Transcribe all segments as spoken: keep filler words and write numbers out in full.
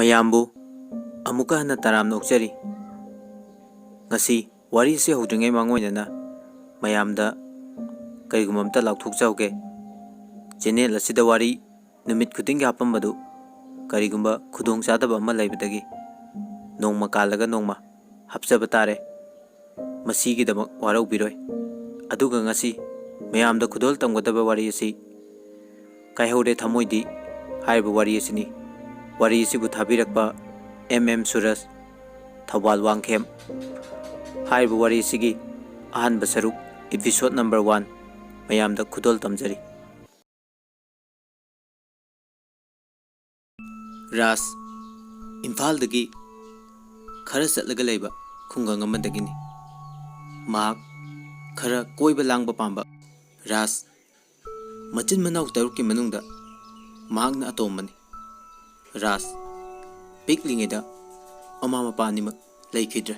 ꯃꯌꯥꯝꯕꯨ ꯑꯃꯨꯛꯀ ꯍꯟꯅ ꯇꯔꯥꯝꯅ ꯑꯣꯛꯆꯔꯤ꯫ ꯉꯁꯤ ꯋꯥꯔꯤꯁꯤ ꯍꯧꯗ꯭ꯔꯤꯉꯩ ꯃꯥꯡꯑꯣꯏꯅꯅ ꯃꯌꯥꯝꯗ ꯀꯔꯤꯒꯨꯝꯕ ꯑꯝꯇ ꯂꯥꯎꯊꯣꯛꯆꯍꯧꯒꯦ꯫ ꯆꯦꯅꯦꯜ ꯑꯁꯤꯗ ꯋꯥꯔꯤ ꯅꯨꯃꯤꯠ ꯈꯨꯗꯤꯡꯒꯤ ꯍꯥꯞꯄꯝꯕꯗꯨ ꯀꯔꯤꯒꯨꯝꯕ ꯈꯨꯗꯣꯡꯆꯥꯗꯕ ꯑꯃ ꯂꯩꯕꯗꯒꯤ ꯅꯣꯡꯃ ꯀꯥꯜꯂꯒ ꯅꯣꯡꯃ ꯍꯥꯞꯆꯕ ꯇꯥꯔꯦ꯫ ꯃꯁꯤꯒꯤꯗꯃꯛ ꯋꯥꯔꯧꯕꯤꯔꯣꯏ꯫ ꯑꯗꯨꯒ ꯉꯁꯤ ꯃꯌꯥꯝꯗ ꯈꯨꯗꯣꯜ ꯇꯝꯒꯗꯕ ꯋꯥꯔꯤ ꯑꯁꯤ ꯀꯥꯏꯍꯧꯔꯦ ꯊꯃꯣꯏꯗꯤ ꯍꯥꯏꯔꯤꯕ ꯋꯥꯔꯤ ꯑꯁꯤꯅꯤ꯫ ꯋꯥꯔꯤ ꯑꯁꯤꯕꯨ ꯊꯥꯕꯤꯔꯛꯄ ꯑꯦꯝ ꯑꯦꯝ ꯁꯨꯔꯖ, ꯊꯧꯕꯥꯜ ꯋꯥꯡꯈꯦꯝ꯫ ꯍꯥꯏꯔꯤꯕ ꯋꯥꯔꯤ ꯑꯁꯤꯒꯤ ꯑꯍꯥꯟꯕ ꯁꯔꯨꯛ, episode number one, ꯃꯌꯥꯝꯗ ꯈꯨꯗꯣꯜ ꯇꯝꯖꯔꯤ꯫ ꯔꯥꯖ ꯏꯝꯐꯥꯜꯗꯒꯤ ꯈꯔ ꯆꯠꯂꯒ ꯂꯩꯕ ꯈꯨꯡꯒꯪ ꯑꯃꯗꯒꯤꯅꯤ꯫ ꯃꯍꯥꯛ ꯈꯔ ꯀꯣꯏꯕ ꯂꯥꯡꯕ ꯄꯥꯝꯕ꯫ ꯔꯥꯖ ꯃꯆꯤꯟ ꯃꯅꯥꯎ ꯇꯔꯨꯛꯀꯤ ꯃꯅꯨꯡꯗ ꯃꯍꯥꯛꯅ ꯑꯇꯣꯝꯕꯅꯤ꯫ ꯔꯥꯖ ꯄꯤꯛꯂꯤꯉꯩꯗ ꯃꯃꯥ ꯃꯄꯥ ꯑꯅꯤꯃꯛ ꯂꯩꯈꯤꯗ꯭ꯔꯦ꯫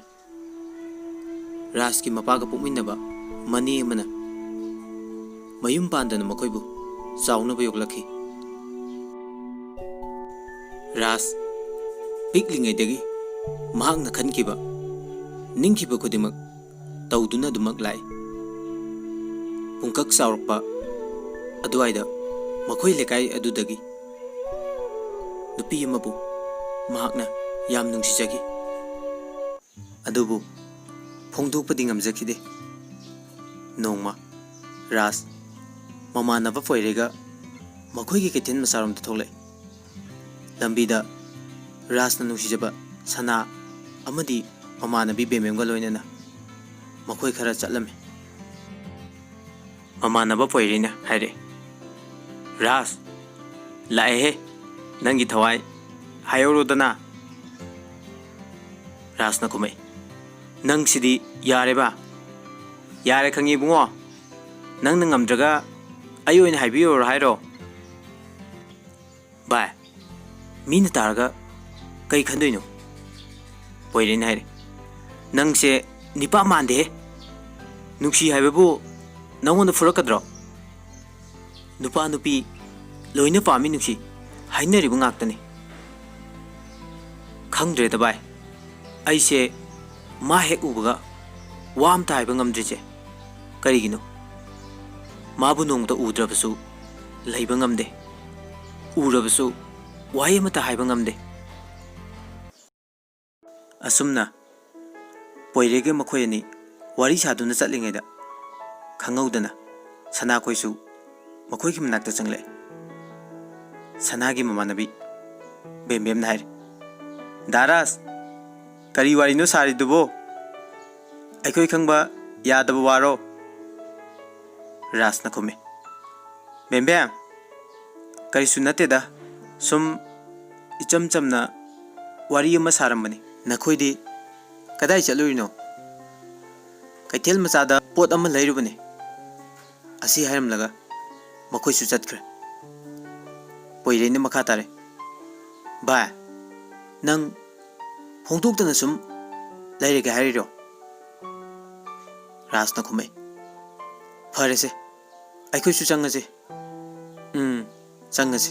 ꯔꯥꯖꯀꯤ ꯃꯄꯥꯒ ꯄꯣꯛꯃꯤꯟꯅꯕ ꯃꯅꯦ ꯑꯃꯅ ꯃꯌꯨꯝ ꯄꯥꯟꯗꯅ ꯃꯈꯣꯏꯕꯨ ꯆꯥꯎꯅꯕ ꯌꯣꯛꯂꯛꯈꯤ꯫ ꯔꯥꯖ ꯄꯤꯛꯂꯤꯉꯩꯗꯒꯤ ꯃꯍꯥꯛꯅ ꯈꯟꯈꯤꯕ, ꯅꯤꯡꯈꯤꯕ ꯈꯨꯗꯤꯡꯃꯛ ꯇꯧꯗꯨꯅ ꯑꯗꯨꯃꯛ ꯂꯥꯛꯏ꯫ ꯄꯨꯡꯀꯛ ꯆꯥꯎꯔꯛꯄ ꯑꯗꯨꯋꯥꯏꯗ ꯃꯈꯣꯏ ꯂꯩꯀꯥꯏ ꯑꯗꯨꯗꯒꯤ ꯅꯨꯄꯤ ꯑꯃꯕꯨ ꯃꯍꯥꯛꯅ ꯌꯥꯝ ꯅꯨꯡꯁꯤꯖꯈꯤ꯫ ꯑꯗꯨꯕꯨ ꯐꯣꯡꯗꯣꯛꯄꯗꯤ ꯉꯝꯖꯈꯤꯗꯦ꯫ ꯅꯣꯡꯃ ꯔꯥꯖ ꯃꯃꯥꯟꯅꯕ ꯄꯣꯏꯔꯩꯒ ꯃꯈꯣꯏꯒꯤ ꯀꯩꯊꯦꯜ ꯃꯆꯥꯔꯣꯝꯗ ꯊꯣꯛꯂꯛꯏ꯫ ꯂꯝꯕꯤꯗ ꯔꯥꯖꯅ ꯅꯨꯡꯁꯤꯖꯕ ꯁꯅꯥ ꯑꯃꯗꯤ ꯃꯃꯥꯟꯅꯕꯤ ꯕꯦꯝꯕꯦꯝꯒ ꯂꯣꯏꯅꯅ ꯃꯈꯣꯏ ꯈꯔ ꯆꯠꯂꯝꯃꯤ꯫ ꯃꯃꯥꯟꯅꯕ ꯄꯣꯏꯔꯩꯅ ꯍꯥꯏꯔꯛꯏ, "ꯔꯥꯖ, ꯂꯥꯛꯑꯦꯍꯦ, ꯅꯪꯒꯤ ꯊꯋꯥꯏ ꯍꯥꯏꯍꯧꯔꯣꯗꯅ?" ꯔꯥꯖꯅ ꯈꯨꯝꯃꯛꯏ, "ꯅꯪꯁꯤꯗꯤ ꯌꯥꯔꯦꯕ꯫ ꯌꯥꯔꯦ, ꯈꯪꯉꯤ ꯏꯕꯨꯡꯉꯣ, ꯅꯪꯅ ꯉꯝꯗ꯭ꯔꯒ ꯑꯩ ꯑꯣꯏꯅ ꯍꯥꯏꯕꯤꯔꯨꯔꯣ ꯍꯥꯏꯔꯣ?" "ꯚꯥꯏ, ꯃꯤꯅ ꯇꯥꯔꯒ ꯀꯩ ꯈꯟꯗꯣꯏꯅꯣ?" ꯄꯣꯏꯔꯩꯅ ꯍꯥꯏꯔꯦ, "ꯅꯪꯁꯦ ꯅꯤꯄꯥ ꯃꯥꯟꯗꯦꯍꯦ꯫ ꯅꯨꯡꯁꯤ ꯍꯥꯏꯕꯕꯨ ꯅꯪꯉꯣꯟꯗ ꯐꯨꯔꯛꯀꯗ꯭ꯔꯣ? ꯅꯨꯄꯥ ꯅꯨꯄꯤ ꯂꯣꯏꯅ ꯄꯥꯝꯃꯤ ꯅꯨꯡꯁꯤ ꯍꯥꯏꯅꯔꯤꯕ ꯉꯥꯛꯇꯅꯤ꯫ "ꯈꯪꯗ꯭ꯔꯦꯗ ꯚꯥꯏ, ꯑꯩꯁꯦ ꯃꯥ ꯍꯦꯛ ꯎꯕꯒ ꯋꯥ ꯑꯝꯇ ꯍꯥꯏꯕ ꯉꯝꯗ꯭ꯔꯤꯁꯦ ꯀꯔꯤꯒꯤꯅꯣ? ꯃꯥꯕꯨ ꯅꯣꯡꯃꯇ ꯎꯗ꯭ꯔꯕꯁꯨ ꯂꯩꯕ ꯉꯝꯗꯦ, ꯎꯔꯕꯁꯨ ꯋꯥꯍꯩ ꯑꯃꯠꯇ ꯍꯥꯏꯕ ꯉꯝꯗꯦ"꯫ ꯑꯁꯨꯝꯅ ꯄꯣꯏꯔꯩꯒ ꯃꯈꯣꯏ ꯑꯅꯤ ꯋꯥꯔꯤ ꯁꯥꯗꯨꯅ ꯆꯠꯂꯤꯉꯩꯗ, ꯈꯪꯍꯧꯗꯅ ꯁꯅꯥꯈꯣꯏꯁꯨ ꯃꯈꯣꯏꯒꯤ ꯃꯅꯥꯛꯇ ꯆꯪꯂꯛꯑꯦ꯫ ꯁꯅꯥꯒꯤ ꯃꯃꯥꯟꯅꯕꯤ ꯕꯦꯝꯕꯦꯝꯅ ꯍꯥꯏꯔꯦ, "ꯗꯥ ꯔꯥꯖ, ꯀꯔꯤ ꯋꯥꯔꯤꯅꯣ ꯁꯥꯔꯤꯗꯨꯕꯣ? ꯑꯩꯈꯣꯏ ꯈꯪꯕ ꯌꯥꯗꯕ ꯋꯥꯔꯣ?" ꯔꯥꯖꯅ ꯈꯨꯝꯃꯤ, "ꯕꯦꯝꯕꯦꯝ, ꯀꯔꯤꯁꯨ ꯅꯠꯇꯦꯗ, ꯁꯨꯝ ꯏꯆꯝ ꯆꯝꯅ ꯋꯥꯔꯤ ꯑꯃ ꯁꯥꯔꯝꯕꯅꯤ꯫" "ꯅꯈꯣꯏꯗꯤ ꯀꯗꯥꯏ ꯆꯠꯂꯨꯔꯤꯅꯣ?" "ꯀꯩꯊꯦꯜ ꯃꯆꯥꯗ ꯄꯣꯠ ꯑꯃ ꯂꯩꯔꯨꯕꯅꯤ꯫" ꯑꯁꯤ ꯍꯥꯏꯔꯝꯂꯒ ꯃꯈꯣꯏꯁꯨ ꯆꯠꯈ꯭ꯔꯦ꯫ ꯄꯣꯏꯔꯩꯅ ꯃꯈꯥ ꯇꯥꯔꯦ, "ꯚꯥꯏ, ꯅꯪ ꯐꯣꯡꯗꯣꯛꯇꯅ ꯁꯨꯝ ꯂꯩꯔꯒꯦ ꯍꯥꯏꯔꯤꯔꯣ?" ꯔꯥꯖꯅ ꯈꯨꯝꯃꯛꯏ, "ꯐꯔꯦꯁꯦ, ꯑꯩꯈꯣꯏꯁꯨ ꯆꯪꯉꯁꯦ꯫" "ꯎꯝ, ꯆꯪꯉꯁꯤ꯫"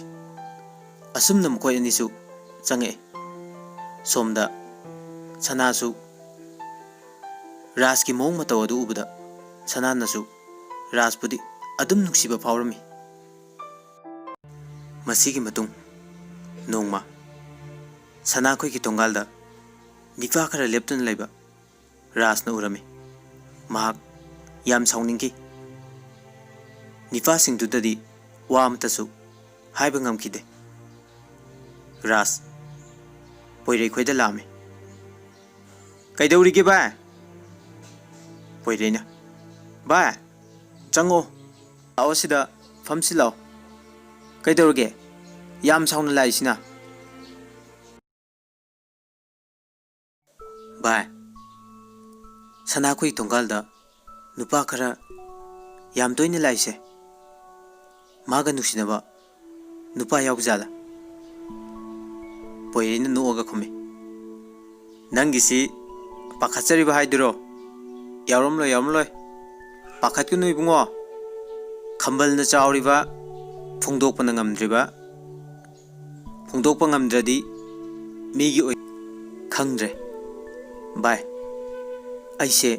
ꯑꯁꯨꯝꯅ ꯃꯈꯣꯏ ꯑꯅꯤꯁꯨ ꯆꯪꯉꯛꯑꯦ꯫ ꯁꯣꯝꯗ ꯁꯅꯥꯁꯨ ꯔꯥꯖꯀꯤ ꯃꯑꯣꯡ ꯃꯇꯧ ꯑꯗꯨ ꯎꯕꯗ ꯁꯅꯥꯅꯁꯨ ꯔꯥꯖꯄꯨꯗꯤ ꯑꯗꯨꯝ ꯅꯨꯡꯁꯤꯕ ꯐꯥꯎꯔꯝꯃꯤ꯫ ꯃꯁꯤꯒꯤ ꯃꯇꯨꯡ ꯅꯣꯡꯃ ꯁꯅꯥꯈꯣꯏꯒꯤ ꯊꯣꯡꯒꯥꯜꯗ ꯅꯤꯄꯥ ꯈꯔ ꯂꯦꯞꯇꯨꯅ ꯂꯩꯕ ꯔꯥꯖꯅ ꯎꯔꯝꯃꯤ꯫ ꯃꯍꯥꯛ ꯌꯥꯝ ꯁꯥꯎꯅꯤꯡꯈꯤ꯫ ꯅꯤꯄꯥꯁꯤꯡꯗꯨꯗꯗꯤ ꯋꯥ ꯑꯃꯇꯁꯨ ꯍꯥꯏꯕ ꯉꯝꯈꯤꯗꯦ꯫ ꯔꯥꯖ ꯄꯣꯏꯔꯩꯈꯣꯏꯗ ꯂꯥꯛꯑꯝꯃꯤ꯫ "ꯀꯩꯗꯧꯔꯤꯒꯦ ꯚꯥꯏ?" ꯄꯣꯏꯔꯩꯅ, "ꯚꯥꯏ, ꯆꯪꯉꯣ, ꯂꯥꯛꯑꯣ, ꯁꯤꯗ ꯐꯝꯁꯤ ꯂꯥꯛꯑꯣ꯫ ꯀꯩꯗꯧꯔꯒꯦ ꯌꯥꯝ ꯁꯥꯎꯅ ꯂꯥꯛꯏꯁꯤꯅ?" "ꯚꯥꯏ, ꯁꯅꯥꯈꯣꯏ ꯊꯣꯡꯒꯥꯜꯗ ꯅꯨꯄꯥ ꯈꯔ ꯌꯥꯝ ꯇꯣꯏꯅ ꯂꯥꯛꯏꯁꯦ, ꯃꯥꯒ ꯅꯨꯡꯁꯤꯅꯕ ꯅꯨꯄꯥ ꯌꯥꯎꯖꯥꯠꯂꯥ?" ꯄꯣꯏꯔꯩꯅ ꯅꯣꯛꯑꯒ ꯈꯨꯝꯃꯤ, "ꯅꯪꯒꯤꯁꯤ ꯄꯥꯈꯠꯆꯔꯤꯕ ꯍꯥꯏꯗꯨꯔꯣ? ꯌꯥꯎꯔꯝꯂꯣꯏ, ꯌꯥꯎꯔꯝꯂꯣꯏ꯫ ꯄꯥꯈꯠꯀꯅꯨ ꯏꯕꯨꯡꯉꯣ, ꯈꯝꯕꯜꯅ ꯆꯥꯎꯔꯤꯕ ꯐꯣꯡꯗꯣꯛꯄꯅ ꯉꯝꯗ꯭ꯔꯤꯕ, ꯐꯣꯡꯗꯣꯛꯄ ꯉꯝꯗ꯭ꯔꯗꯤ ꯃꯤꯒꯤ ꯑꯣꯏ-" "ꯈꯪꯗ꯭ꯔꯦ ꯚꯥꯏ, ꯑꯩꯁꯦ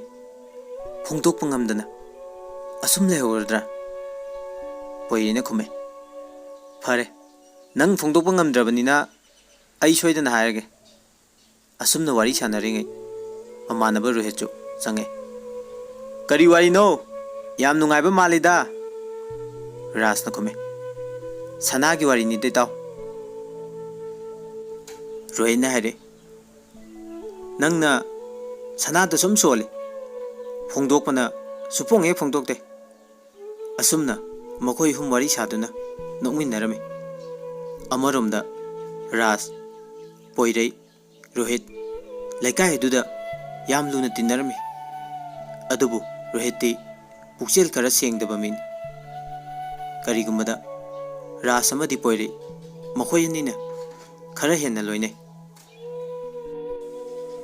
ꯐꯣꯡꯗꯣꯛꯄ ꯉꯝꯗꯅ ꯑꯁꯨꯝ ꯂꯩꯍꯧꯔꯗ꯭ꯔꯥ?" ꯄꯣꯏꯔꯩꯅ ꯈꯨꯝꯃꯦ꯫ "ꯐꯔꯦ, ꯅꯪ ꯐꯣꯡꯗꯣꯛꯄ ꯉꯝꯗ꯭ꯔꯕꯅꯤꯅ ꯑꯩ ꯁꯣꯏꯗꯅ ꯍꯥꯏꯔꯒꯦ꯫" ꯑꯁꯨꯝꯅ ꯋꯥꯔꯤ ꯁꯥꯟꯅꯔꯤꯉꯩ ꯃꯃꯥꯟꯅꯕ ꯔꯣꯍꯤꯠꯁꯨ ꯆꯪꯉꯦ꯫ "ꯀꯔꯤ ꯋꯥꯔꯤꯅꯣ? ꯌꯥꯝ ꯅꯨꯡꯉꯥꯏꯕ ꯃꯥꯜꯂꯤꯗ꯫" ꯔꯥꯖꯅ ꯈꯨꯝꯃꯦ꯫ "ꯁꯅꯥꯒꯤ ꯋꯥꯔꯤꯅꯤꯗ, ꯏꯇꯥꯎ꯫" ꯔꯣꯍꯤꯠꯅ ꯍꯥꯏꯔꯦ, "ꯅꯪꯅ ꯁꯅꯥꯗ ꯁꯨꯝ ꯁꯣꯜꯂꯤ, ꯐꯣꯡꯗꯣꯛꯄꯅ ꯁꯨꯐꯣꯡ ꯍꯦꯛ ꯐꯣꯡꯗꯣꯛꯇꯦ꯫" ꯑꯁꯨꯝꯅ ꯃꯈꯣꯏ ꯑꯍꯨꯝ ꯋꯥꯔꯤ ꯁꯥꯗꯨꯅ ꯅꯣꯛꯃꯤꯟꯅꯔꯝꯃꯤ꯫ ꯑꯃꯔꯣꯝꯗ ꯔꯥꯖ, ꯄꯣꯏꯔꯩ, ꯔꯣꯍꯤꯠ ꯂꯩꯀꯥꯏ ꯑꯗꯨꯗ ꯌꯥꯝ ꯂꯨꯅ ꯇꯤꯟꯅꯔꯝꯃꯤ꯫ ꯑꯗꯨꯕꯨ ꯔꯣꯍꯤꯠꯇꯤ ꯄꯨꯛꯆꯦꯜ ꯈꯔ ꯁꯦꯡꯗꯕ ꯃꯤꯅꯤ꯫ ꯀꯔꯤꯒꯨꯝꯕꯗ ꯔꯥꯖ ꯑꯃꯗꯤ ꯄꯣꯏꯔꯩ ꯃꯈꯣꯏ ꯑꯅꯤꯅ ꯈꯔ ꯍꯦꯟꯅ ꯂꯣꯏꯅꯩ꯫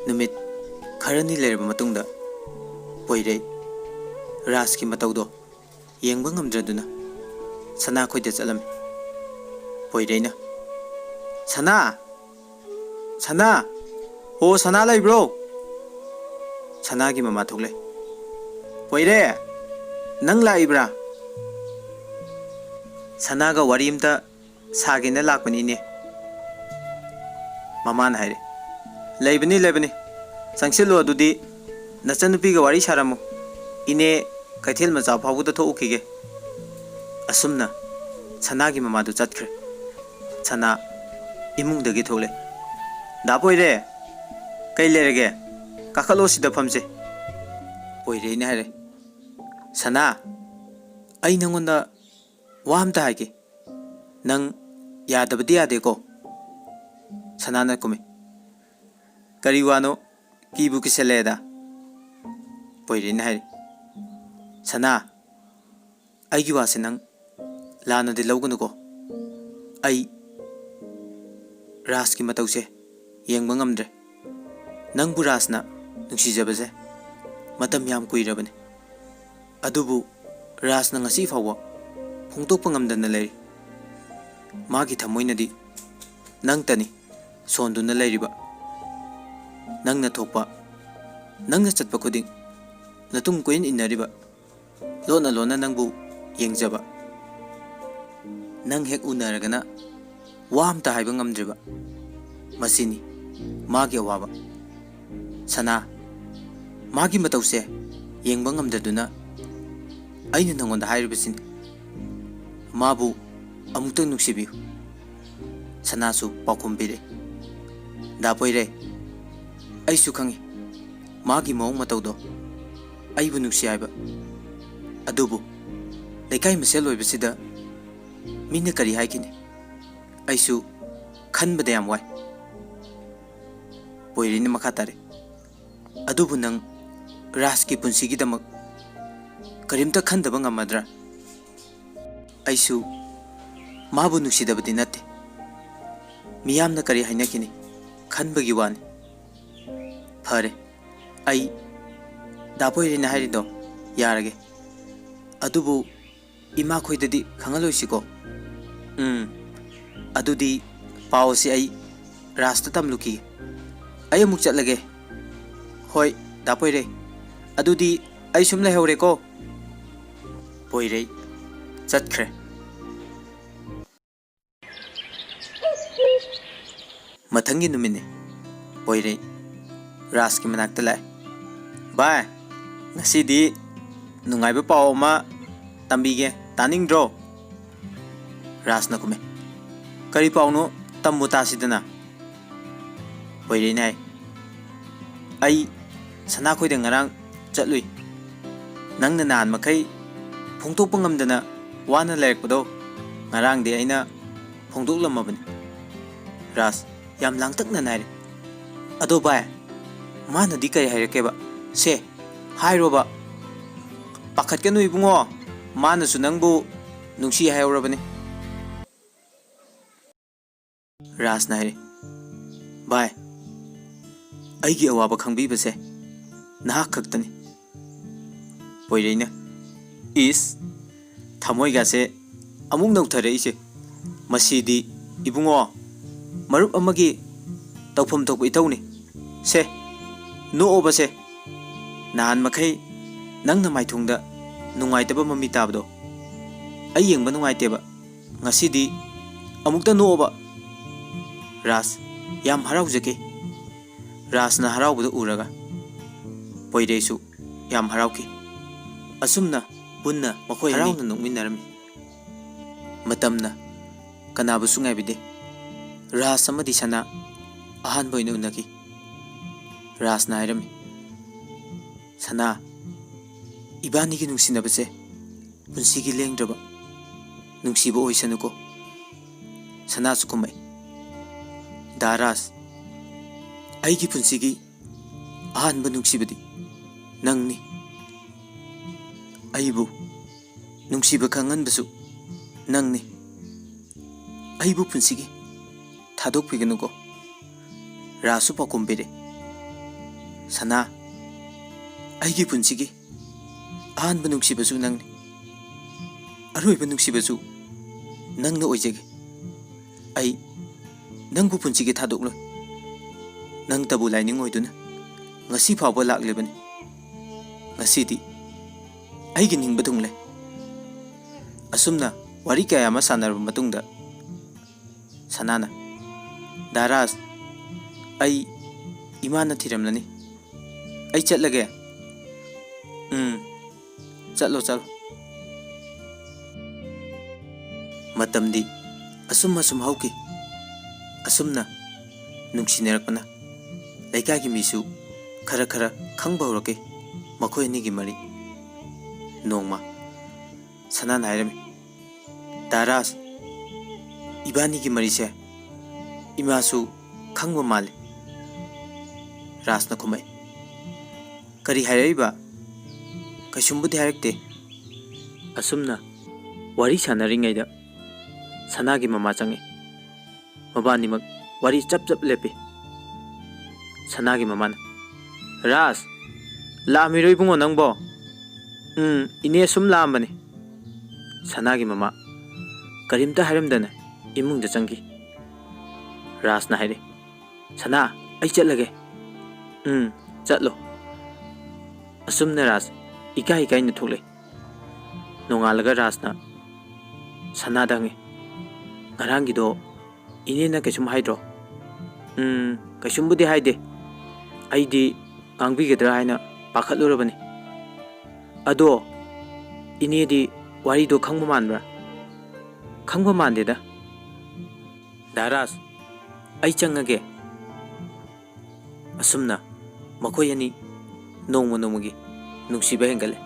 ꯅꯨꯃꯤꯠ ꯈꯔꯅꯤ ꯂꯩꯔꯕ ꯃꯇꯨꯡꯗ ꯄꯣꯏꯔꯩ ꯔꯥꯖꯀꯤ ꯃꯇꯧꯗꯣ ꯌꯦꯡꯕ ꯉꯝꯗ꯭ꯔꯗꯨꯅ ꯁꯅꯥ ꯈꯣꯏꯗ ꯆꯠꯂꯝꯃꯤ꯫ ꯄꯣꯏꯔꯩꯅ, "ꯁꯅꯥ! ꯁꯅꯥ! ꯍꯣ, ꯁꯅꯥ ꯂꯩꯕ꯭ꯔꯣ?" ꯁꯅꯥꯒꯤ ꯃꯃꯥ ꯊꯣꯛꯂꯛꯑꯦ꯫ "ꯄꯣꯏꯔꯩ, ꯅꯪ ꯂꯥꯛꯏꯕ꯭ꯔꯥ?" "ꯁꯅꯥꯒ ꯋꯥꯔꯤ ꯑꯝꯇ ꯁꯥꯒꯦꯅ ꯂꯥꯛꯄꯅꯤ, ꯏꯅꯦ꯫" ꯃꯃꯥꯅ ꯍꯥꯏꯔꯦ, "ꯂꯩꯕꯅꯤ, ꯂꯩꯕꯅꯤ꯫ ꯆꯪꯁꯤꯜꯂꯨ, ꯑꯗꯨꯗꯤ ꯅꯆꯟꯅꯨꯄꯤꯒ ꯋꯥꯔꯤ ꯁꯥꯔꯝꯃꯨ꯫ ꯏꯅꯦ ꯀꯩꯊꯦꯜ ꯃꯆꯥ ꯐꯥꯎꯕꯗ ꯊꯣꯛꯎꯈꯤꯒꯦ꯫" ꯑꯁꯨꯝꯅ ꯁꯅꯥꯒꯤ ꯃꯃꯥꯗꯨ ꯆꯠꯈ꯭ꯔꯦ꯫ ꯁꯅꯥ ꯏꯃꯨꯡꯗꯒꯤ ꯊꯣꯛꯂꯛꯑꯦ꯫ "ꯗꯥ ꯄꯣꯏꯔꯦ, ꯀꯩ ꯂꯩꯔꯒꯦ? ꯀꯥꯈꯠꯂꯣ, ꯁꯤꯗ ꯐꯝꯁꯦ꯫" ꯄꯣꯏꯔꯦꯅ ꯍꯥꯏꯔꯦ, "ꯁꯅꯥ, ꯑꯩ ꯅꯪꯉꯣꯟꯗ ꯋꯥ ꯑꯝꯇ ꯍꯥꯏꯒꯦ꯫ ꯅꯪ ꯌꯥꯗꯕꯗꯤ ꯌꯥꯗꯦꯀꯣ?" ꯁꯅꯥꯅ ꯈꯨꯝꯃꯤ, "ꯀꯔꯤ ꯋꯥꯅꯣ? ꯀꯤꯕꯨ ꯀꯤꯁꯜꯂꯛꯑꯦꯗ꯫" ꯄꯣꯏꯔꯦꯅ ꯍꯥꯏꯔꯤ, "ꯁꯅꯥ, ꯑꯩꯒꯤ ꯋꯥꯁꯦ ꯅꯪ ꯂꯥꯟꯅꯗꯤ ꯂꯧꯒꯅꯨꯀꯣ꯫ ꯑꯩ ꯔꯥꯖꯀꯤ ꯃꯇꯧꯁꯦ ꯌꯦꯡꯕ ꯉꯝꯗ꯭ꯔꯦ꯫ ꯅꯪꯕꯨ ꯔꯥꯖꯅ ꯅꯨꯡꯁꯤꯖꯕꯁꯦ ꯃꯇꯝ ꯌꯥꯝ ꯀꯨꯏꯔꯕꯅꯤ꯫ ꯑꯗꯨꯕꯨ ꯔꯥꯖꯅ ꯉꯁꯤ ꯐꯥꯎꯕ ꯐꯣꯡꯗꯣꯛꯄ ꯉꯝꯗꯅ ꯂꯩꯔꯤ꯫ ꯃꯥꯒꯤ ꯊꯃꯣꯏꯅꯗꯤ ꯅꯪꯇꯅꯤ ꯁꯣꯟꯗꯨꯅ ꯂꯩꯔꯤꯕ꯫" ꯅꯪꯅ ꯊꯣꯛꯄ, ꯅꯪꯅ ꯆꯠꯄ ꯈꯨꯗꯤꯡ ꯅꯇꯨꯡ ꯀꯣꯏꯏꯟ ꯏꯟꯅꯔꯤꯕ, ꯂꯣꯟꯅ ꯂꯣꯟꯅ ꯅꯪꯕꯨ ꯌꯦꯡꯖꯕ꯫ ꯅꯪ ꯍꯦꯛ ꯎꯅꯔꯒꯅ ꯋꯥ ꯑꯝꯇ ꯍꯥꯏꯕ ꯉꯝꯗ꯭ꯔꯤꯕ꯫ ꯃꯁꯤꯅꯤ ꯃꯥꯒꯤ ꯑꯋꯥꯕ꯫ ꯁꯅꯥ, ꯃꯥꯒꯤ ꯃꯇꯧꯁꯦ ꯌꯦꯡꯕ ꯉꯝꯗꯗꯨꯅ ꯑꯩꯅ ꯅꯉꯣꯟꯗ ꯍꯥꯏꯔꯤꯕꯁꯤꯅꯤ꯫ ꯃꯥꯕꯨ ꯑꯃꯨꯛꯇꯪ ꯅꯨꯡꯁꯤꯕꯤꯌꯨ꯫ ꯁꯅꯥꯁꯨ ꯄꯥꯎꯈꯨꯝ ꯄꯤꯔꯦ, "ꯗꯥ ꯄꯣꯏꯔꯩ, ꯑꯩꯁꯨ ꯈꯪꯏ ꯃꯥꯒꯤ ꯃꯑꯣꯡ ꯃꯇꯧꯗꯣ ꯑꯩꯕꯨ ꯅꯨꯡꯁꯤ ꯍꯥꯏꯕ꯫ ꯑꯗꯨꯕꯨ ꯂꯩꯀꯥꯏ ꯃꯁꯦꯜ ꯑꯣꯏꯕꯁꯤꯗ ꯃꯤꯅ ꯀꯔꯤ ꯍꯥꯏꯈꯤꯅꯤ? ꯑꯩꯁꯨ ꯈꯟꯕꯗ ꯌꯥꯝ ꯋꯥꯏ꯫" ꯄꯣꯏꯔꯩꯅ ꯃꯈꯥ ꯇꯥꯔꯦ, "ꯑꯗꯨꯕꯨ ꯅꯪ ꯔꯥꯖꯀꯤ ꯄꯨꯟꯁꯤꯒꯤꯗꯃꯛ ꯀꯔꯤꯝꯇ ꯈꯟꯗꯕ ꯉꯝꯃꯗ꯭ꯔꯥ?" "ꯑꯩꯁꯨ ꯃꯥꯕꯨ ꯅꯨꯡꯁꯤꯗꯕꯗꯤ ꯅꯠꯇꯦ꯫ ꯃꯤꯌꯥꯝꯅ ꯀꯔꯤ ꯍꯥꯏꯅꯈꯤꯅꯤ ꯈꯟꯕꯒꯤ ꯋꯥꯅꯤ꯫" "ꯐꯔꯦ, ꯑꯩ ꯗꯥ ꯄꯣꯏꯔꯩꯅ ꯍꯥꯏꯔꯤꯗꯣ ꯌꯥꯔꯒꯦ꯫ ꯑꯗꯨꯕꯨ ꯏꯃꯥꯈꯣꯏꯗꯗꯤ ꯈꯪꯍꯜꯂꯣꯏꯁꯤꯀꯣ?" "ꯎꯝ, ꯑꯗꯨꯗꯤ ꯄꯥꯎ ꯑꯁꯤ ꯑꯩ ꯔꯥꯖꯇ ꯇꯝꯂꯨꯈꯤꯒꯦ꯫ ꯑꯩ ꯑꯃꯨꯛ ꯆꯠꯂꯒꯦ꯫" "ꯍꯣꯏ, ꯗꯥ ꯄꯣꯏꯔꯩ, ꯑꯗꯨꯗꯤ ꯑꯩ ꯁꯨꯝ ꯂꯩꯍꯧꯔꯦꯀꯣ꯫" ꯄꯣꯏꯔꯩ ꯆꯠꯈ꯭ꯔꯦ꯫ ꯃꯊꯪꯒꯤ ꯅꯨꯃꯤꯠꯅꯤ꯫ ꯄꯣꯏꯔꯩ ꯔꯥꯖꯀꯤ ꯃꯅꯥꯛꯇ ꯂꯥꯛꯑꯦ꯫ "ꯚꯥꯏ, ꯉꯁꯤꯗꯤ ꯅꯨꯡꯉꯥꯏꯕ ꯄꯥꯎ ꯑꯃ ꯇꯝꯕꯤꯒꯦ, ꯇꯥꯅꯤꯡꯗ꯭ꯔꯣ?" ꯔꯥꯖꯅ ꯈꯨꯝꯃꯦ, "ꯀꯔꯤ ꯄꯥꯎꯅꯣ? ꯇꯝꯃꯨ ꯇꯥꯁꯤꯗꯅ꯫" ꯄꯣꯏꯔꯩꯅ ꯍꯥꯏ, "ꯑꯩ ꯁꯅꯥꯈꯣꯏꯗ ꯉꯔꯥꯡ ꯆꯠꯂꯨꯏ꯫ ꯅꯪꯅ ꯅꯍꯥꯟ ꯃꯈꯩ ꯐꯣꯡꯗꯣꯛꯄ ꯉꯝꯗꯅ ꯋꯥꯅ ꯂꯩꯔꯛꯄꯗꯣ, ꯉꯔꯥꯡꯗꯤ ꯑꯩꯅ ꯐꯣꯡꯗꯣꯛꯂꯝꯃꯕꯅꯤ꯫" ꯔꯥꯖ ꯌꯥꯝ ꯂꯥꯡꯇꯛꯅꯅ ꯍꯥꯏꯔꯦ, "ꯑꯗꯣ ꯚꯥꯏ, ꯃꯥꯅꯗꯤ ꯀꯔꯤ ꯍꯥꯏꯔꯛꯀꯦꯕ? ꯁꯦ, ꯍꯥꯏꯔꯣꯕ꯫" "ꯄꯥꯈꯠꯀꯅꯨ ꯏꯕꯨꯡꯉꯣ, ꯃꯥꯅꯁꯨ ꯅꯪꯕꯨ ꯅꯨꯡꯁꯤ ꯍꯥꯏꯍꯧꯔꯕꯅꯤ꯫" ꯔꯥꯖꯅ ꯍꯥꯏꯔꯦ, "ꯚꯥꯏ, ꯑꯩꯒꯤ ꯑꯋꯥꯕ ꯈꯪꯕꯤꯕꯁꯦ ꯅꯍꯥꯛ ꯈꯛꯇꯅꯤ꯫" ꯄꯣꯏꯔꯩꯅ, "ꯏꯁ, ꯊꯃꯣꯏꯒꯥꯁꯦ ꯑꯃꯨꯛ ꯅꯧꯊꯔꯛꯏꯁꯦ꯫ ꯃꯁꯤꯗꯤ ꯏꯕꯨꯡꯉꯣ, ꯃꯔꯨꯞ ꯑꯃꯒꯤ ꯇꯧꯐꯝ ꯊꯣꯛꯄ ꯏꯊꯧꯅꯤ꯫ ꯁꯦ, ꯅꯣꯛꯑꯣꯕꯁꯦ꯫ ꯅꯍꯥꯟ ꯃꯈꯩ ꯅꯪꯅ ꯃꯥꯏꯊꯣꯡꯗ ꯅꯨꯡꯉꯥꯏꯇꯕ ꯃꯃꯤ ꯇꯥꯕꯗꯣ ꯑꯩ ꯌꯦꯡꯕ ꯅꯨꯡꯉꯥꯏꯇꯦꯕ꯫ ꯉꯁꯤꯗꯤ ꯑꯃꯨꯛꯇ ꯅꯣꯛꯑꯣꯕ꯫ ꯔꯥꯖ ꯌꯥꯝ ꯍꯔꯥꯎꯖꯈꯤ꯫ ꯔꯥꯖꯅ ꯍꯔꯥꯎꯕꯗꯨ ꯎꯔꯒ ꯄꯣꯏꯔꯩꯁꯨ ꯌꯥꯝ ꯍꯔꯥꯎꯈꯤ꯫ ꯑꯁꯨꯝꯅ ꯄꯨꯟꯅ ꯃꯈꯣꯏ ꯑꯅꯤ ꯍꯔꯥꯎꯅ ꯅꯣꯛꯃꯤꯟꯅꯔꯝꯃꯤ꯫ ꯃꯇꯝꯅ ꯀꯅꯥꯕꯨꯁꯨ ꯉꯥꯏꯕꯤꯗꯦ꯫ ꯔꯥꯖ ꯑꯃꯗꯤ ꯁꯅꯥ ꯑꯍꯥꯟꯕ ꯑꯣꯏꯅ ꯎꯅꯈꯤ꯫ ꯔꯥꯖꯅ ꯍꯥꯏꯔꯝꯃꯤ, "ꯁꯅꯥ, ꯏꯕꯥꯅꯤꯒꯤ ꯅꯨꯡꯁꯤꯅꯕꯁꯦ ꯄꯨꯟꯁꯤꯒꯤ ꯂꯦꯡꯗ꯭ꯔꯕ ꯅꯨꯡꯁꯤꯕ ꯑꯣꯏꯁꯅꯨꯀꯣ꯫" ꯁꯅꯥꯁꯨ ꯈꯨꯝꯃꯛꯏ, "ꯗꯥ ꯔꯥꯖ, ꯑꯩꯒꯤ ꯄꯨꯟꯁꯤꯒꯤ ꯑꯍꯥꯟꯕ ꯅꯨꯡꯁꯤꯕꯗꯤ ꯅꯪꯅꯤ꯫ ꯑꯩꯕꯨ ꯅꯨꯡꯁꯤꯕ ꯈꯪꯍꯟꯕꯁꯨ ꯅꯪꯅꯤ꯫ ꯑꯩꯕꯨ ꯄꯨꯟꯁꯤꯒꯤ ꯊꯥꯗꯣꯛꯄꯤꯒꯅꯨꯀꯣ꯫" ꯔꯥꯖꯁꯨ ꯄꯥꯎꯈꯨꯝ ꯄꯤꯔꯦ, "ꯁꯅꯥ, ꯑꯩꯒꯤ ꯄꯨꯟꯁꯤꯒꯤ ꯑꯍꯥꯟꯕ ꯅꯨꯡꯁꯤꯕꯁꯨ ꯅꯪꯅꯤ꯫ ꯑꯔꯣꯏꯕ ꯅꯨꯡꯁꯤꯕꯁꯨ ꯅꯪꯅ ꯑꯣꯏꯖꯒꯦ꯫ ꯑꯩ ꯅꯪꯕꯨ ꯄꯨꯟꯁꯤꯒꯤ ꯊꯥꯗꯣꯛꯂꯣꯏ꯫ ꯅꯪꯇꯕꯨ ꯂꯥꯏꯅꯤꯡ ꯑꯣꯏꯗꯨꯅ ꯉꯁꯤ ꯐꯥꯎꯕ ꯂꯥꯛꯂꯤꯕꯅꯤ꯫ ꯉꯁꯤꯗꯤ ꯑꯩꯒꯤ ꯅꯤꯡꯕ ꯊꯨꯡꯂꯦ꯫" ꯑꯁꯨꯝꯅ ꯋꯥꯔꯤ ꯀꯌꯥ ꯑꯃ ꯁꯥꯟꯅꯔꯕ ꯃꯇꯨꯡꯗ ꯁꯅꯥꯅ, "ꯗꯥ ꯔꯥꯖ, ꯑꯩ ꯏꯃꯥꯅ ꯊꯤꯔꯝꯂꯅꯤ꯫ ꯑꯩ ꯆꯠꯂꯒꯦ꯫" "ꯎꯝ, ꯆꯠꯂꯣ, ꯆꯠꯂꯣ꯫" ꯃꯇꯝꯗꯤ ꯑꯁꯨꯝ ꯑꯁꯨꯝ ꯍꯧꯈꯤ꯫ ꯑꯁꯨꯝꯅ ꯅꯨꯡꯁꯤꯅꯔꯛꯄꯅ ꯂꯩꯀꯥꯏꯒꯤ ꯃꯤꯁꯨ ꯈꯔ ꯈꯔ ꯈꯪꯕ ꯍꯧꯔꯛꯈꯤ ꯃꯈꯣꯏ ꯑꯅꯤꯒꯤ ꯃꯔꯤ꯫ ꯅꯣꯡꯃ ꯁꯅꯥꯅ ꯍꯥꯏꯔꯝꯃꯤ, "ꯗꯥ ꯔꯥꯖ, ꯏꯕꯥꯅꯤꯒꯤ ꯃꯔꯤꯁꯦ ꯏꯃꯥꯁꯨ ꯈꯪꯕ ꯃꯥꯜꯂꯤ꯫" ꯔꯥꯖꯅ ꯈꯨꯝꯃꯛꯏ, "ꯀꯔꯤ ꯍꯥꯏꯔꯛꯏꯕ? ꯀꯩꯁꯨꯝꯕꯨꯗꯤ ꯍꯥꯏꯔꯛꯇꯦ꯫" ꯑꯁꯨꯝꯅ ꯋꯥꯔꯤ ꯁꯥꯟꯅꯔꯤꯉꯩꯗ ꯁꯅꯥꯒꯤ ꯃꯃꯥ ꯆꯪꯉꯛꯏ꯫ ꯃꯕꯥꯅꯤꯃꯛ ꯋꯥꯔꯤ ꯆꯞ ꯆꯞ ꯂꯦꯞꯄꯤ꯫ ꯁꯅꯥꯒꯤ ꯃꯃꯥꯅ, "ꯔꯥꯖ, ꯂꯥꯛꯑꯝꯃꯤꯔꯣ ꯏꯕꯨꯡꯉꯣ ꯅꯪꯕꯣ?" "ꯎꯝ, ꯏꯅꯦ, ꯁꯨꯝ ꯂꯥꯛꯑꯝꯕꯅꯤ꯫" ꯁꯅꯥꯒꯤ ꯃꯃꯥ ꯀꯔꯤꯝꯇ ꯍꯥꯏꯔꯝꯗꯅ ꯏꯃꯨꯡꯗ ꯆꯪꯈꯤ꯫ ꯔꯥꯖꯅ ꯍꯥꯏꯔꯦ, "ꯁꯅꯥ, ꯑꯩ ꯆꯠꯂꯒꯦ꯫ "ꯎꯝ, ꯆꯠꯂꯣ꯫" ꯑꯁꯨꯝꯅ ꯔꯥꯖ ꯏꯀꯥꯏ ꯏꯀꯥꯏꯅ ꯊꯣꯛꯂꯛꯏ꯫ ꯅꯣꯡꯉꯥꯜꯂꯒ ꯔꯥꯖꯅ ꯁꯅꯥꯗ ꯍꯪꯉꯤ, "ꯉꯔꯥꯡꯒꯤꯗꯣ ꯏꯅꯦꯅ ꯀꯩꯁꯨꯝ ꯍꯥꯏꯗ꯭ꯔꯣ?" "ꯎꯝ, ꯀꯩꯁꯨꯝꯕꯨꯗꯤ ꯍꯥꯏꯗꯦ꯫ ꯑꯩꯗꯤ ꯉꯥꯡꯕꯤꯒꯗ꯭ꯔꯥ ꯍꯥꯏꯅ ꯄꯥꯈꯠꯂꯨꯔꯕꯅꯤ꯫ ꯑꯗꯣ ꯏꯅꯦꯗꯤ ꯋꯥꯔꯤꯗꯣ ꯈꯪꯕ ꯃꯥꯟꯕ꯭ꯔꯥ?" "ꯈꯪꯕ ꯃꯥꯟꯗꯦꯗ꯫" "ꯗꯥ ꯔꯥꯖ, ꯑꯩ ꯆꯪꯉꯒꯦ꯫" ꯑꯁꯨꯝꯅ ꯃꯈꯣꯏ ꯑꯅꯤ ꯅꯣꯡꯃ ꯅꯣꯡꯃꯒꯤ ꯅꯨꯡꯁꯤꯕ ꯍꯦꯟꯒꯠꯂꯦ꯫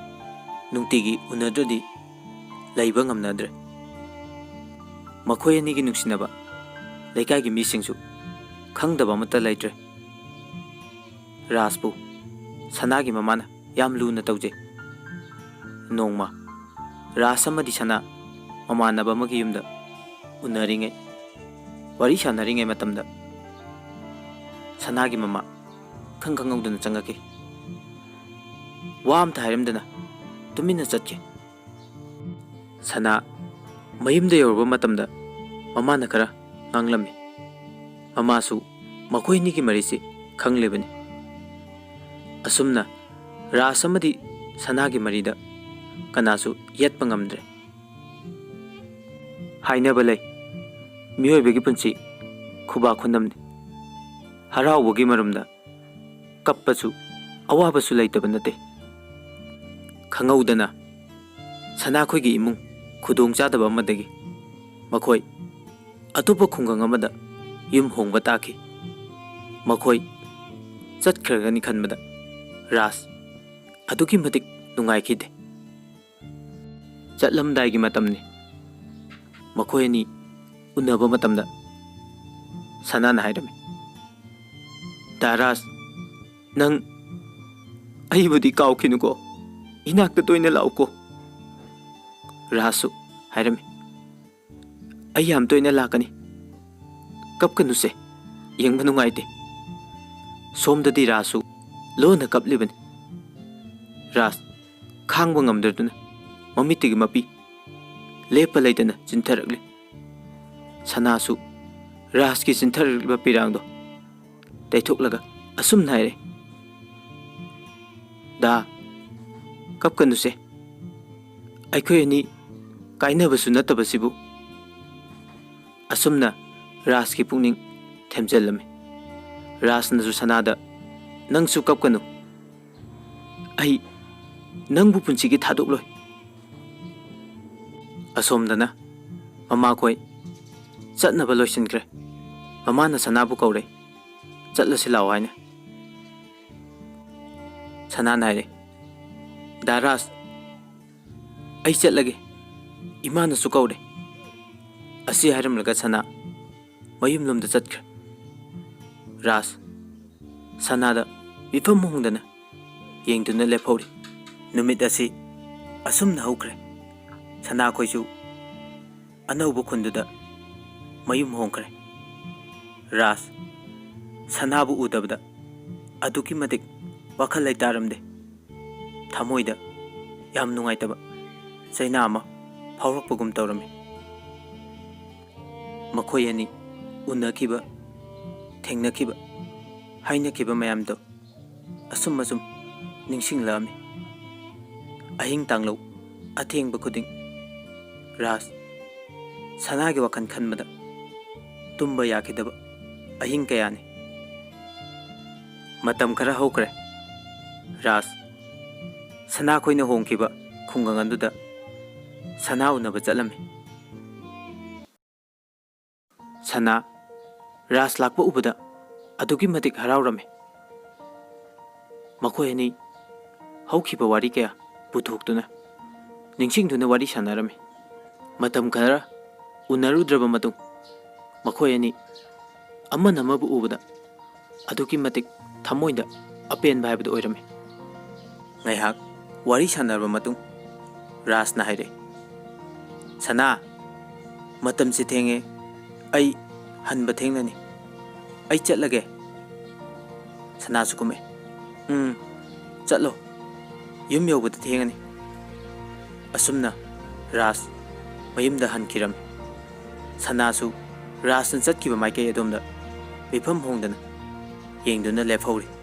ꯅꯨꯡꯇꯤꯒꯤ ꯎꯅꯗ꯭ꯔꯗꯤ ꯂꯩꯕ ꯉꯝꯅꯗ꯭ꯔꯦ꯫ ꯃꯈꯣꯏ ꯑꯅꯤꯒꯤ ꯅꯨꯡꯁꯤꯅꯕ ꯂꯩꯀꯥꯏꯒꯤ ꯃꯤꯁꯤꯡꯁꯨ ꯈꯪꯗꯕ ꯑꯃꯠꯇ ꯂꯩꯇ꯭ꯔꯦ꯫ ꯔꯥꯖꯄꯨ ꯁꯅꯥꯒꯤ ꯃꯃꯥꯅ ꯌꯥꯝ ꯂꯨꯅ ꯇꯧꯖꯩ꯫ ꯅꯣꯡꯃ ꯔꯥꯖ ꯑꯃꯗꯤ ꯁꯅꯥ ꯃꯃꯥꯟꯅꯕ ꯑꯃꯒꯤ ꯌꯨꯝꯗ ꯎꯅꯔꯤꯉꯩ, ꯋꯥꯔꯤ ꯁꯥꯟꯅꯔꯤꯉꯩ ꯃꯇꯝꯗ ꯁꯅꯥꯒꯤ ꯃꯃꯥ ꯈꯪ ꯈꯪꯍꯧꯗꯅ ꯆꯪꯉꯛꯈꯤ꯫ ꯋꯥ ꯑꯝꯇ ꯍꯥꯏꯔꯝꯗꯅ ꯇꯨꯃꯤꯟꯅ ꯆꯠꯈꯤ꯫ ꯁꯅꯥ ꯃꯌꯨꯝꯗ ꯌꯧꯔꯕ ꯃꯇꯝꯗ ꯃꯃꯥꯅ ꯈꯔ ꯉꯥꯡꯂꯝꯃꯤ꯫ ꯃꯃꯥꯁꯨ ꯃꯈꯣꯏ ꯑꯅꯤꯒꯤ ꯃꯔꯤꯁꯤ ꯈꯪꯂꯤꯕꯅꯤ꯫ ꯑꯁꯨꯝꯅ ꯔꯥꯖ ꯑꯃꯗꯤ ꯁꯅꯥꯒꯤ ꯃꯔꯤꯗ ꯀꯅꯥꯁꯨ ꯌꯦꯠꯄ ꯉꯝꯗ꯭ꯔꯦ꯫ ꯍꯥꯏꯅꯕ ꯂꯩ, ꯃꯤꯑꯣꯏꯕꯒꯤ ꯄꯨꯟꯁꯤ ꯈꯨꯕꯥꯛ ꯈꯨꯅꯝꯅꯤ꯫ ꯍꯔꯥꯎꯕꯒꯤ ꯃꯔꯨꯝꯗ ꯀꯞꯄꯁꯨ ꯑꯋꯥꯕꯁꯨ ꯂꯩꯇꯕ ꯅꯠꯇꯦ꯫ ꯈꯪꯍꯧꯗꯅ ꯁꯅꯥꯈꯣꯏꯒꯤ ꯏꯃꯨꯡ ꯈꯨꯗꯣꯡ ꯆꯥꯗꯕ ꯑꯃꯗꯒꯤ ꯃꯈꯣꯏ ꯑꯇꯣꯞꯄ ꯈꯨꯡꯒꯪ ꯑꯃꯗ ꯌꯨꯝ ꯍꯣꯡꯕ ꯇꯥꯈꯤ꯫ ꯃꯈꯣꯏ ꯆꯠꯈ꯭ꯔꯒꯅꯤ ꯈꯟꯕꯗ ꯔꯥꯖ ꯑꯗꯨꯛꯀꯤ ꯃꯇꯤꯛ ꯅꯨꯡꯉꯥꯏꯈꯤꯗꯦ꯫ ꯆꯠꯂꯝꯗꯥꯏꯒꯤ ꯃꯇꯝꯅꯤ꯫ ꯃꯈꯣꯏ ꯑꯅꯤ ꯎꯅꯕ ꯃꯇꯝꯗ ꯁꯅꯥꯅ ꯍꯥꯏꯔꯝꯃꯤ, "ꯗꯥ ꯔꯥꯖ, ꯅꯪ ꯑꯩꯕꯨꯗꯤ ꯀꯥꯎꯈꯤꯅꯨꯀꯣ, ꯏꯅꯥꯛꯇ ꯇꯣꯏꯅ ꯂꯥꯛꯎꯀꯣ꯫" ꯔꯥꯖꯁꯨ ꯍꯥꯏꯔꯝꯃꯤ, "ꯑꯩ ꯌꯥꯝ ꯇꯣꯏꯅ ꯂꯥꯛꯀꯅꯤ꯫ ꯀꯞꯀꯅꯨꯁꯦ, ꯌꯦꯡꯕ ꯅꯨꯡꯉꯥꯏꯇꯦ꯫" ꯁꯣꯝꯗꯗꯤ ꯔꯥꯖꯁꯨ ꯂꯣꯟꯅ ꯀꯞꯂꯤꯕꯅꯤ꯫ ꯔꯥꯖ ꯈꯥꯡꯕ ꯉꯝꯗꯗꯨꯅ ꯃꯃꯤꯠꯇꯒꯤ ꯃꯄꯤ ꯂꯦꯞꯄ ꯂꯩꯇꯅ ꯆꯤꯟꯊꯔꯛꯂꯤ꯫ ꯁꯅꯥꯁꯨ ꯔꯥꯖꯀꯤ ꯆꯤꯟꯊꯔꯛꯂꯤꯕ ꯄꯤꯔꯥꯡꯗꯣ ꯇꯩꯊꯣꯛꯂꯒ ꯑꯁꯨꯝꯅ ꯍꯥꯏꯔꯦ, "ꯗꯥ, ꯀꯞꯀꯅꯨꯁꯦ꯫ ꯑꯩꯈꯣꯏ ꯑꯅꯤ ꯀꯥꯏꯅꯕꯁꯨ ꯅꯠꯇꯕꯁꯤꯕꯨ꯫" ꯑꯁꯨꯝꯅ ꯔꯥꯖꯀꯤ ꯄꯨꯛꯅꯤꯡ ꯊꯦꯝꯖꯤꯜꯂꯝꯃꯤ꯫ ꯔꯥꯖꯅꯁꯨ ꯁꯅꯥꯗ, "ꯅꯪꯁꯨ ꯀꯞꯀꯅꯨ꯫ ꯑꯩ ꯅꯪꯕꯨ ꯄꯨꯟꯁꯤꯒꯤ ꯊꯥꯗꯣꯛꯂꯣꯏ꯫" ꯑꯁꯣꯝꯗꯅ ꯃꯃꯥꯈꯣꯏ ꯆꯠꯅꯕ ꯂꯣꯏꯁꯤꯟꯈ꯭ꯔꯦ꯫ ꯃꯃꯥꯅ ꯁꯅꯥꯕꯨ ꯀꯧꯔꯦ, "ꯆꯠꯂꯁꯤ ꯂꯥꯛꯑꯣ" ꯍꯥꯏꯅ꯫ ꯁꯅꯥꯅ ꯍꯥꯏꯔꯦ, "ꯗꯥ ꯔꯥꯖ, ꯑꯩ ꯆꯠꯂꯒꯦ, ꯏꯃꯥꯅꯁꯨ ꯀꯧꯔꯦ꯫" ꯑꯁꯤ ꯍꯥꯏꯔꯝꯂꯒ ꯁꯅꯥ ꯃꯌꯨꯝꯂꯣꯝꯗ ꯆꯠꯈ꯭ꯔꯦ꯫ ꯔꯥꯖ ꯁꯅꯥꯗ ꯃꯤꯐꯝ ꯍꯣꯡꯗꯅ ꯌꯦꯡꯗꯨꯅ ꯂꯦꯞꯍꯧꯔꯤ꯫ ꯅꯨꯃꯤꯠ ꯑꯁꯤ ꯑꯁꯨꯝꯅ ꯍꯧꯈ꯭ꯔꯦ꯫ ꯁꯅꯥꯈꯣꯏꯁꯨ ꯑꯅꯧꯕ ꯈꯨꯟꯗꯨꯗ ꯃꯌꯨꯝ ꯍꯣꯡꯈ꯭ꯔꯦ꯫ ꯔꯥꯖ ꯁꯅꯥꯕꯨ ꯎꯗꯕꯗ ꯑꯗꯨꯛꯀꯤ ꯃꯇꯤꯛ ꯋꯥꯈꯜ ꯂꯩꯇꯥꯔꯝꯗꯦ꯫ ꯊꯃꯣꯏꯗ ꯌꯥꯝ ꯅꯨꯡꯉꯥꯏꯇꯕ ꯆꯩꯅꯥ ꯑꯃ ꯐꯥꯎꯔꯛꯄꯒꯨꯝ ꯇꯧꯔꯝꯃꯤ꯫ ꯃꯈꯣꯏ ꯑꯅꯤ ꯎꯅꯈꯤꯕ, ꯊꯦꯡꯅꯈꯤꯕ, ꯍꯥꯏꯅꯈꯤꯕ ꯃꯌꯥꯝꯗꯣ ꯑꯁꯨꯝ ꯑꯁꯨꯝ ꯅꯤꯡꯁꯤꯡꯂꯛꯑꯝꯃꯤ꯫ ꯑꯍꯤꯡ ꯇꯥꯡꯂꯧ ꯑꯊꯦꯡꯕ ꯈꯨꯗꯤꯡ ꯔꯥꯖ ꯁꯅꯥꯒꯤ ꯋꯥꯈꯜ ꯈꯟꯕꯗ ꯇꯨꯝꯕ ꯌꯥꯈꯤꯗꯕ ꯑꯍꯤꯡ ꯀꯌꯥꯅꯤ꯫ ꯃꯇꯝ ꯈꯔ ꯍꯧꯈ꯭ꯔꯦ꯫ ꯔꯥꯖ ꯁꯅꯥꯈꯣꯏꯅ ꯍꯣꯡꯈꯤꯕ ꯈꯨꯡꯒꯪ ꯑꯗꯨꯗ ꯁꯅꯥ ꯎꯅꯕ ꯆꯠꯂꯝꯃꯤ꯫ ꯁꯅꯥ ꯔꯥꯖ ꯂꯥꯛꯄ ꯎꯕꯗ ꯑꯗꯨꯛꯀꯤ ꯃꯇꯤꯛ ꯍꯔꯥꯎꯔꯝꯃꯤ꯫ ꯃꯈꯣꯏ ꯑꯅꯤ ꯍꯧꯈꯤꯕ ꯋꯥꯔꯤ ꯀꯌꯥ ꯄꯨꯊꯣꯛꯇꯨꯅ, ꯅꯤꯡꯁꯤꯡꯗꯨꯅ ꯋꯥꯔꯤ ꯁꯥꯟꯅꯔꯝꯃꯤ꯫ ꯃꯇꯝ ꯈꯔ ꯎꯅꯔꯨꯗ꯭ꯔꯕ ꯃꯇꯨꯡ, ꯃꯈꯣꯏ ꯑꯅꯤ ꯑꯃꯅ ꯑꯃꯕꯨ ꯎꯕꯗ ꯑꯗꯨꯛꯀꯤ ꯃꯇꯤꯛ ꯊꯃꯣꯏꯗ ꯑꯄꯦꯟꯕ ꯍꯥꯏꯕꯗꯨ ꯑꯣꯏꯔꯝꯃꯤ꯫ ꯉꯥꯏꯍꯥꯛ ꯋꯥꯔꯤ ꯁꯥꯟꯅꯔꯕ ꯃꯇꯨꯡ, ꯔꯥꯖꯅ ꯍꯥꯏꯔꯛꯏ, "ꯁꯅꯥ, ꯃꯇꯝꯁꯦ ꯊꯦꯡꯉꯦ, ꯑꯩ ꯍꯟꯕ ꯊꯦꯡꯂꯅꯤ, ꯑꯩ ꯆꯠꯂꯒꯦ꯫" ꯁꯅꯥꯁꯨ ꯀꯨꯝꯃꯛꯏ, "ꯎꯝ, ꯆꯠꯂꯣ, ꯌꯨꯝ ꯌꯧꯕꯗ ꯊꯦꯡꯉꯅꯤ꯫" ꯑꯁꯨꯝꯅ ꯔꯥꯖ ꯃꯌꯨꯝꯗ ꯍꯟꯈꯤꯔꯝꯃꯤ꯫ ꯁꯅꯥꯁꯨ ꯔꯥꯖꯅ ꯆꯠꯈꯤꯕ ꯃꯥꯏꯀꯩ ꯑꯗꯣꯝꯗ ꯃꯤꯐꯝ ꯍꯣꯡꯗꯅ ꯌꯦꯡꯗꯨꯅ ꯂꯦꯞꯍꯧꯔꯤ꯫